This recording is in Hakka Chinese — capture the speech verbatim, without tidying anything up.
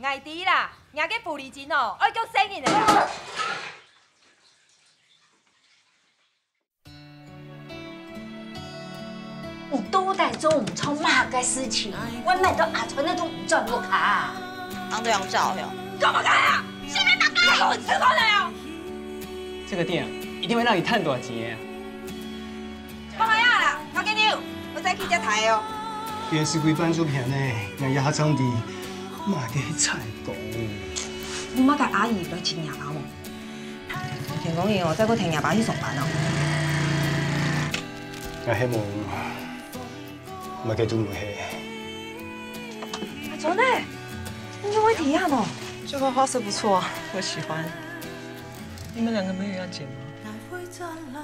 𠊎知啦，若个狐狸精哦，愛叫生人的啦。你到底做毋著麼个事情？我買到阿川个都毋轉屋下。當對方照喲。幹嘛幹啊？下面打開！你給我吃飯了呀！這個店一定會讓你賺大錢的。 放開啊啦，我跟你，我再去接台哦。電視規半做片呢，人家還唱的，嘛个慘講。你莫个阿姨來請若爸無？天光日哦，再過聽若爸去上班哦。𠊎係無，嘛个都無係。阿春呢？你有問題啊無？這個花色不錯啊，我喜歡。你們兩個沒有要剪嗎？